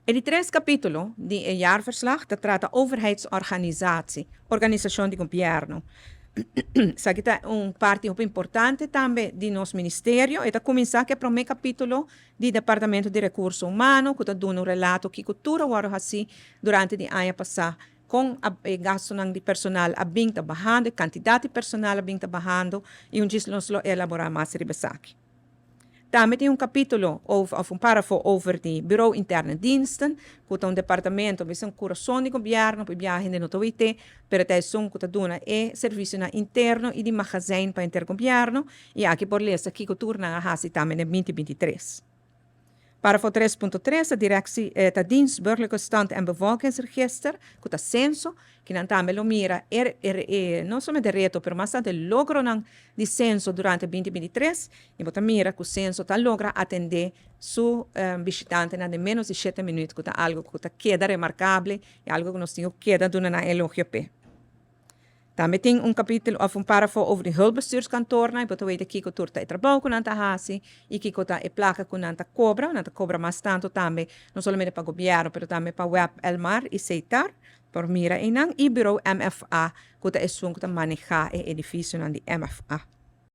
E di tres capítulo di e jaarverslag ta trata overheidsorganisatie, organisacion di gobierno. Esaki ta un parti hopi importante tambe di nos ministerio. E ta cuminsa cu e prome capítulo di Departamento di Recurso Humano cu ta duna un relato kico tur a wordo haci durante di aña pasa, con e gastonan di personal a bin ta bahando, e cantidad di personal a bin ta bahando y un djis nos lo elabora mas riba esaki. Tambe tin un capítulo over, of un párrafo over di Bureau Interne Diensten, cu ta un departamento, bisa un curason di gobierno, por biaha hende no ta wete, pero ta esun cu ta duna e servicionan interno y di magazijn pa henter gobierno, y aki por lesa kico tur nan a haci tambe den 2023. Párrafo 3.3 ta directie, ta Dienst Burgerlijke Stand en Bevolkingsregister, cu ta censo, ki nan tambe lo mira e, e, no solamente reto, pero mas tanto e logronan di censo durante 2023, y bo ta mira cu censo ta logra atende su bishitantenan den menos di 7 minuut, cu ta algo cu ta keda remarcable y algo cu nos tin cu keda duna nan elogio p'e. Tambe tin un capítulo of un párrafo over di hulpbestuurskantoornan, y bo ta weten kico tur ta e trabou cu nan ta haci y kico ta e placa cu nan ta cobra. Nan ta cobra mas tanto tambe, no solamente pa gobierno, pero tambe pa WEB, Elmar y Setar, por mira einan, y bureau MFA, cu ta esun cu ta maneha e edificionan di MFA.